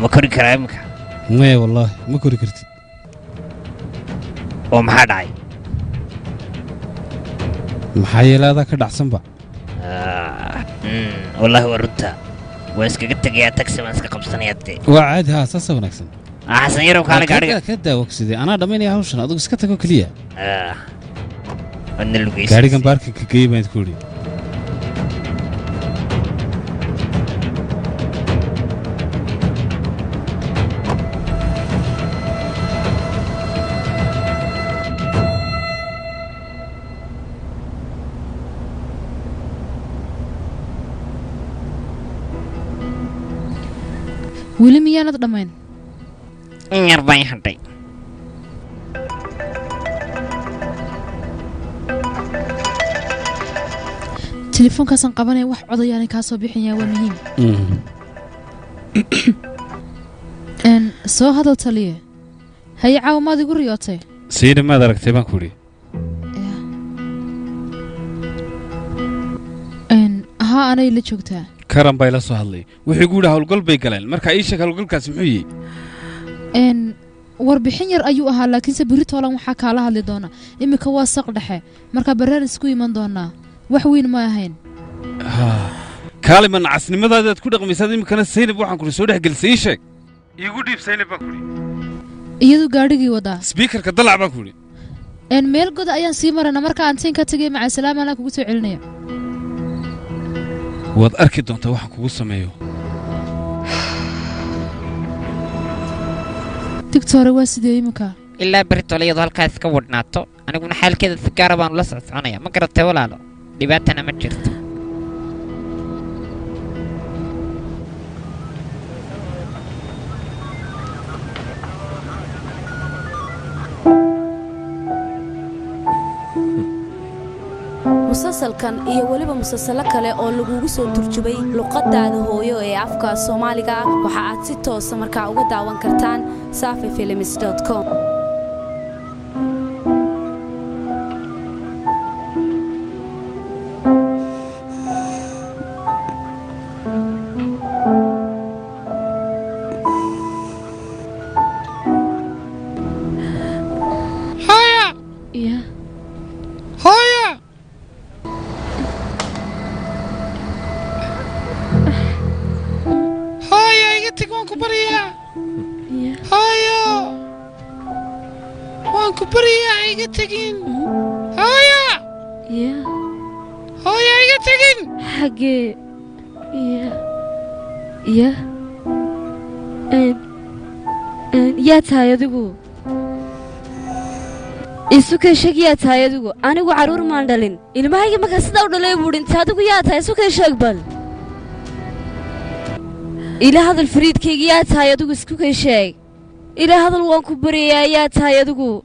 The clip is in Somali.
Ma kori karaa iminka? Maya, wallaahi ma kori kartid. Oo maxaa dhacay? Maxaa yeelay adaa ka dhacsanba. Wallaahi waa runta, waan iskaga tegayaa, taxi baan iska qabsanayaa dee. Waa caadi, haa, saasaa wanaagsan. Xasan Yarow, kaale gaadhiga. Ka daawogsidee, anaa dhammaynaya hawshan, adigu iska tago keliya. Wadna lugaysa. Gaadhigan parking-ka geeyey baan idinku idhi. Weli miyaanad dhammayn? In yar baan i hadhay. Telefoonkaasaan qabanaya, wax codayaanay kaa soo bixinyaa, waa muhiim. Soo hadal taliye. Haye, caawa maad igu riyootay? Sayida, maad aragtay baan ku idhi. Haa, anay la joogtaa. Karan baa ila soo hadlay, wuxuu igu yidhi howlgal bay galeen. Marka ii sheeg, howlgalkaasi muxuu yihi? Warbixin yar ayuu ahaa, laakiinse berri toolan waxaa kaala hadli doona. Iminka waa saq dhexe, marka barraan isku iman doonaa. Wax weyn ma ahayn. Kaali, ma nacasnimadaadaad ku dhaqmaysaad iminkana? Saynab waxaan kuri soo dhex gelisay. Ii sheeg, iigu dhiib Saynab baan kuri. Iyadu gaadhigii wadaa. Speaker-ka dalac baan ku idhi. Meel goda ayaan sii marana, marka antiin ka tegay. Maca salaama, anaa kugu soo celinaya. Waad arki doontaa waxaan kugu sameeyo. Digtoore, waa sidee iminka? Ilaa berritole iyadoo halkaas iska wadhnaato, aniguna xaalkeeda si gaara baanu la socsoconaya, ma garatay walaalo? Dhibaatana ma jirto. Musalsalkan iyo weliba musalsalo kale oo lagugu soo turjubay luqadaada hooyo ee afka Soomaaliga waxa aad si toosa markaa uga daawan kartaan safifilms.com. Hooyo! Ya. Hooyo! Hooyo, iga tag, waan ku baryaa. Hooyo, waan ku baryaa, iga tegin hooyo. Ya. Hooyo, iga tegin. Xaggee? Ya, ya. Yaa tahay adigu? Isu kay sheeg, yaa tahay adigu? Anigu carruur maan dhalin. Ilmahayga markaa sidaa u dhalay buu dhintay. Adigu yaa tahay? Isu kay sheeg bal. Ila hadal, fariidkayga, yaa tahay adigu? Isku kay sheeg, ila hadal, waan ku baryayaa. Yaa tahay adigu?